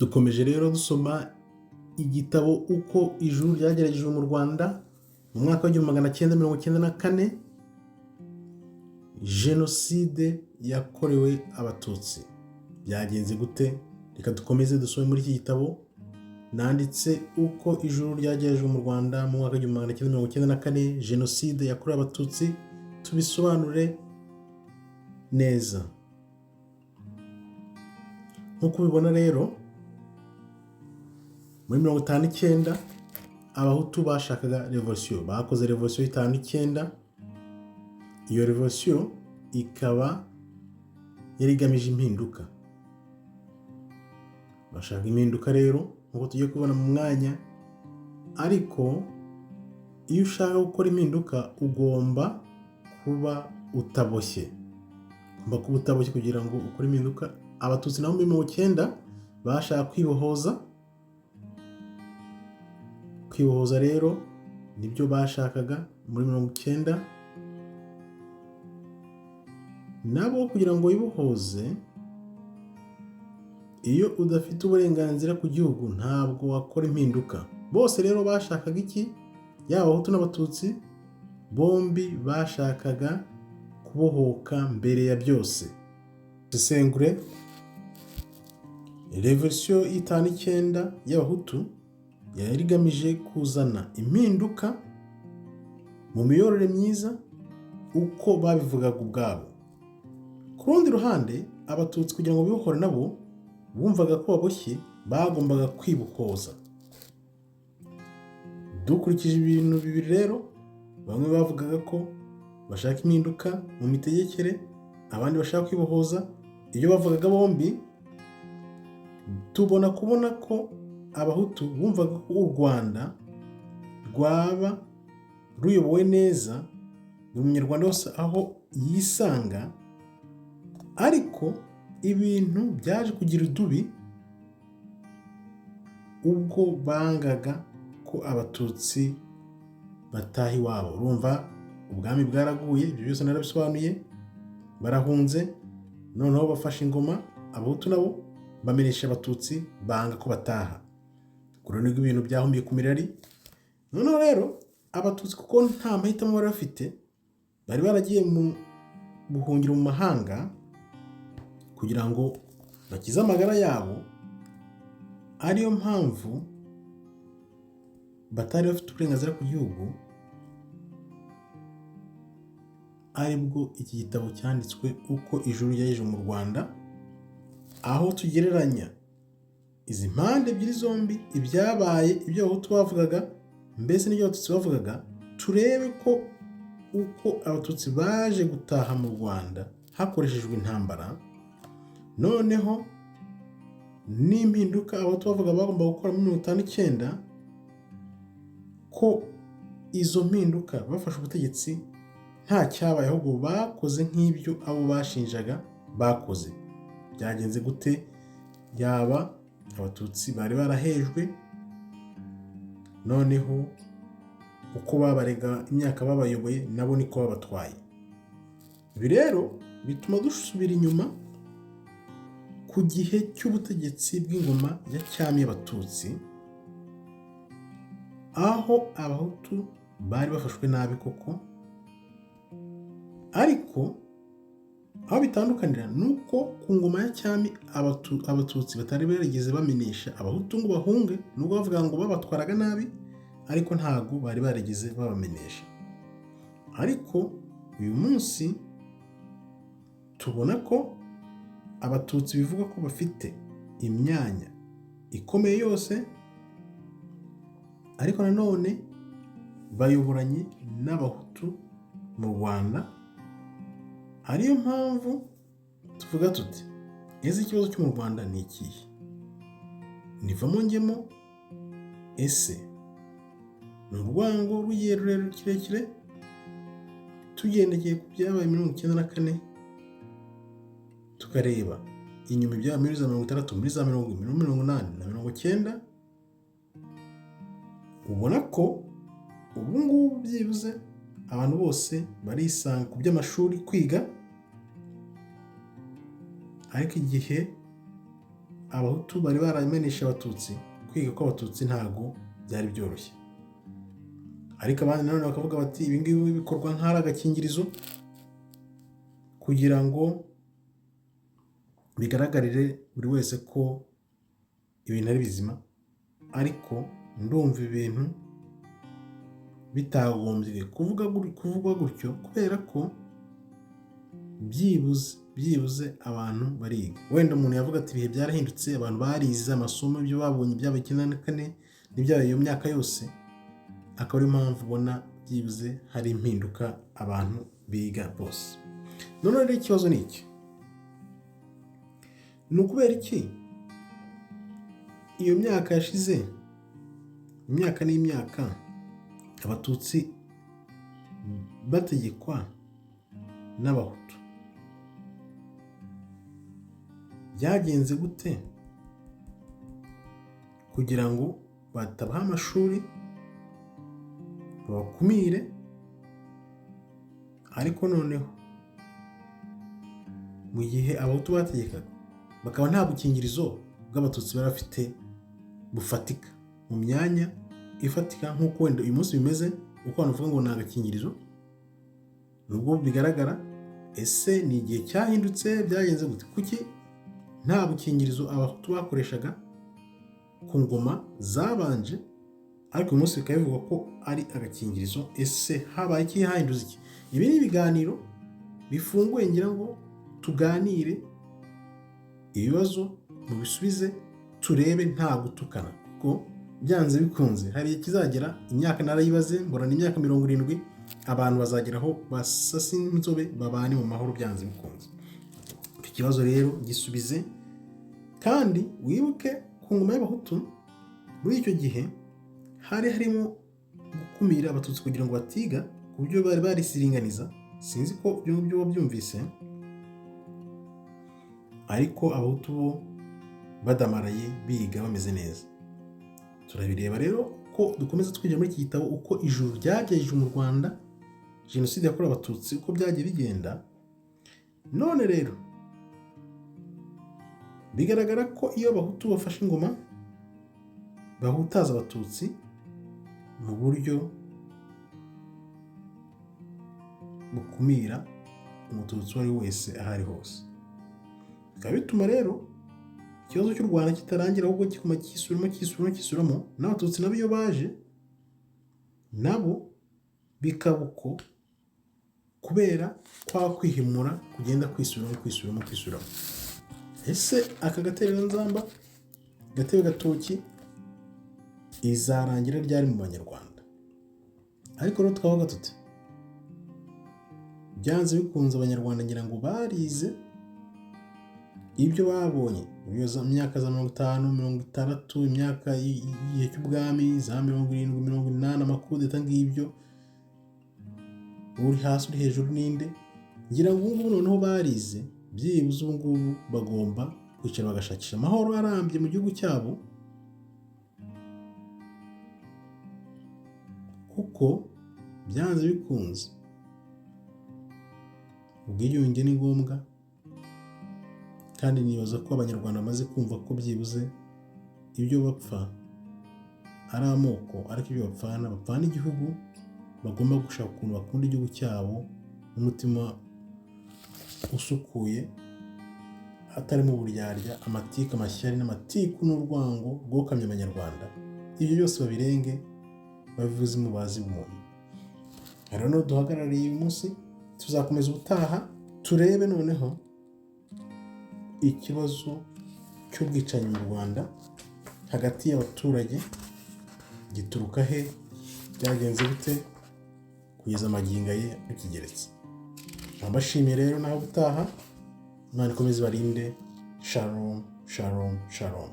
Dukomeje rero dusoma igitabo "Uko Ijuru Ryageragejwe mu Rwanda" mu mwaka wa 1994, Jenoside yakorewe Abatutsi byagenze gute? Reka dukomeze dusome muri iki gitabo nanditse, "Uko Ijuru Ryageragejwe mu Rwanda mu mwaka wa 1994, Jenoside yakorewe Abatutsi", tubisobanure neza. Nk'uko ubibona rero, muri 59 Abahutu bashakaga revolisiyo, bakoze revolisiyo 59. Iyo revolisiyo ikaba yari igamije impinduka, bashaka impinduka rero nk'uko tugiye kubibona mu mwanya. Ariko iyo ushaka gukora impinduka ugomba kuba utaboshye, ugomba kuba utaboshye kugira ngo ukore impinduka. Abatutsi nabo muri 90 bashaka kwibohoza. Kwibohoza rero nibyo bashakaga muri 90 nabo. Kugira ngo wibohoze, iyo udafite uburenganzira ku gihugu ntabwo wakora impinduka. Bose rero bashakaga iki? Yaba Abahutu n'Abatutsi, bombi bashakaga kubohoka mbere ya byose. Dusesengure revolisiyo ya 59 y'Abahutu yari igamije kuzana impinduka mu miyoborere myiza, uko babivugaga ubwabo. Ku rundi ruhande, Abatutsi kugira ngo bibohore nabo bumvaga ko baboshye, bagombaga kwibohoza. Dukurikije ibintu bibiri rero, bamwe bavugaga ko bashaka impinduka mu mitegekere, abandi bashaka kwibohoza. Ibyo bavugaga bombi, tubona kubona ko Abahutu bumvaga ko u Rwanda rwaba ruyobowe neza, buri Munyarwanda wese aho yisanga. Ariko ibintu byaje kugira udubi ubwo bangaga ko Abatutsi bataha iwabo. Urumva ubwami bwaraguye, ibyo byose narabisobanuye, barahunze, noneho bafashe ingoma. Abahutu nabo bamenyesha Abatutsi, banga ko bataha. Ubwo rero nibwo ibintu byahumiye ku mirari. Noneho rero Abatutsi, kuko nta mahitamo bari bafite, bari baragiye mu buhungiro mu mahanga kugira ngo bakize amagara yabo, ariyo mpamvu batari bafite uburenganzira ku gihugu. Aribwo iki gitabo cyanditswe, "Uko Ijuru Ryagejeje mu Rwanda", aho tugereranya izi mpande ebyiri zombi, ibyabaye, ibyo Abahutu bavugaga mbese n'ibyo Abatutsi bavugaga, turebe ko uko Abatutsi baje gutaha mu Rwanda hakoreshejwe intambara, noneho n'impinduka Abahutu bavuga bagomba gukora muri 59, ko izo mpinduka bafashe ubutegetsi nta cyabaye, ahubwo bakoze nk'ibyo abo bashinjaga bakoze. Byagenze gute? Yaba Abatutsi bari barahejwe, noneho uko babarega imyaka babayoboye, nabo niko babatwaye. Ibi rero bituma dusubira inyuma ku gihe cy'ubutegetsi bw'ingoma ya cyami y'Abatutsi, aho Abahutu bari bafashwe nabi koko. Ariko aho bitandukanira ni uko ku ngoma ya cyami Abatutsi batari barigeze bamenyesha Abahutu ngo bahunge, nubwo bavuga ngo babatwaraga nabi, ariko ntabwo bari barigeze babamenyesha. Ariko uyu munsi tubona ko Abatutsi bivugwa ko bafite imyanya ikomeye yose, ariko nanone bayoboranye n'Abahutu mu Rwanda. Ariyo mpamvu tuvuga tuti: "Ese ikibazo cyo mu Rwanda ni ikihe? Nivamo ngemo? Ese ni urwango rugiye rurerure kirekire?" Tugendeye ku byabaye 94, tukareba inyuma ibyabaye muri za 60, muri za 80 na 90, ubona ko ubu ngubu byibuze abantu bose barisanga ku by'amashuri, kwiga. Ariko igihe Abahutu bari baramenesha Abatutsi, kwiga kw'Abatutsi ntabwo byari byoroshye. Ariko abandi nanone bakavuga bati: "Ibi ngibi bikorwa nk'ari agakingirizo kugira ngo bigaragarire buri wese ko ibintu ari bizima." Ariko ndumva ibintu bitagombye kuvugwa gutyo, kubera ko byibuze abantu bariga. Wenda umuntu yavuga ati: "Ibihe byarahindutse, abantu barize amasomo, ibyo babonye byabaye 94 n'ibyabaye iyo myaka yose," akaba ariyo mpamvu ubona byibuze hari impinduka, abantu biga bose. Noneho rero ikibazo ni iki: ni ukubera iki iyo myaka yashize, imyaka n'imyaka, Abatutsi bategekwa n'Abahutu? Byagenze gute kugira ngo batabaha amashuri, babakumire? Ariko noneho mu gihe Abahutu bategekaga, bakaba nta bukingirizo bw'Abatutsi bari bafite bufatika mu myanya ifatika nk'uko wenda uyu munsi bimeze, uko abantu bavuga ngo ni agakingirizo, nubwo bigaragara. Ese ni igihe cyahindutse? Byagenze gute? Kuki nta bukingirizo Abahutu bakoreshaga ku ngoma zabanje, ariko uyu munsi bikaba bivugwa ko ari agakingirizo? Ese habaye iki? Hahindutse iki? Ibi ni ibiganiro bifunguye, ngira ngo tuganire ibibazo, mubisubize, turebe nta gutukana, kuko byanze bikunze hari igihe kizagera, imyaka narayibaze mbona ni imyaka 70, abantu bazageraho basasa inzobe, babane mu mahoro byanze bikunze. Icyo kibazo rero gisubize, kandi wibuke ku ngoma y'Abahutu muri icyo gihe hari harimo gukumira Abatutsi kugira ngo batiga, ku buryo bari barisiringaniza. Sinzi ko ibyo ngibyo wabyumvise, ariko Abahutu bo badamaraye, biga bameze neza. Turabireba rero ko dukomeza twigira muri iki gitabo uko ijuru ryagejeje mu Rwanda jenoside yakorewe Abatutsi, uko byagiye bigenda. None rero bigaragara ko iyo Abahutu bafashe ingoma bahutaza Abatutsi mu buryo bukumira Umututsi uwo ari we wese aho ari hose, bikaba bituma rero ikibazo cy'u Rwanda kitarangira, ahubwo kiguma kisubiramo, kisubiramo, kisubiramo. N'Abatutsi nabo iyo baje nabo bikaba uko, kubera kwa kwihimura kugenda kwisubiramo, kwisubiramo, kwisubiramo. Ese aka gatereranzamba, gatebe gatoki, izarangira ryari mu Banyarwanda? Ariko rero twavuga tuti byanze bikunze Abanyarwanda ngira ngo barize ibyo babonye muri iyo myaka za 50, 60, imyaka y'igihe cy'ubwami, za 70, 80, amakudeta, ngibyo, uri hasi uri hejuru ninde. Ngira ngo ubu ngubu noneho barize, byibuze ubu ngubu bagomba kwicara bagashakisha amahoro arambye mu gihugu cyabo, kuko byanze bikunze ubwiyunge ni ngombwa. Kandi nibaza ko Abanyarwanda bamaze kumva ko byibuze ibyo bapfa ari amoko, ariko ibyo bapfana, bapfana igihugu. Bagomba gushaka ukuntu bakunda igihugu cyabo n'umutima usukuye, hatarimo uburyarya, amatiku, amashyari n'amatiku n'urwango rwokamye Abanyarwanda. Ibyo byose babirenge, babivuze mubazi umuntu. Rero noneho duhagarariye uyu munsi, tuzakomeza ubutaha, turebe noneho ikibazo cy'ubwicanyi mu Rwanda hagati y'abaturage gituruka he, byagenze bite kugeza amagingo ye bikigeretse. Mbashimiye rero, naho ubutaha. Imana ikomeze ibarinde. Shalom, shalom, shalom.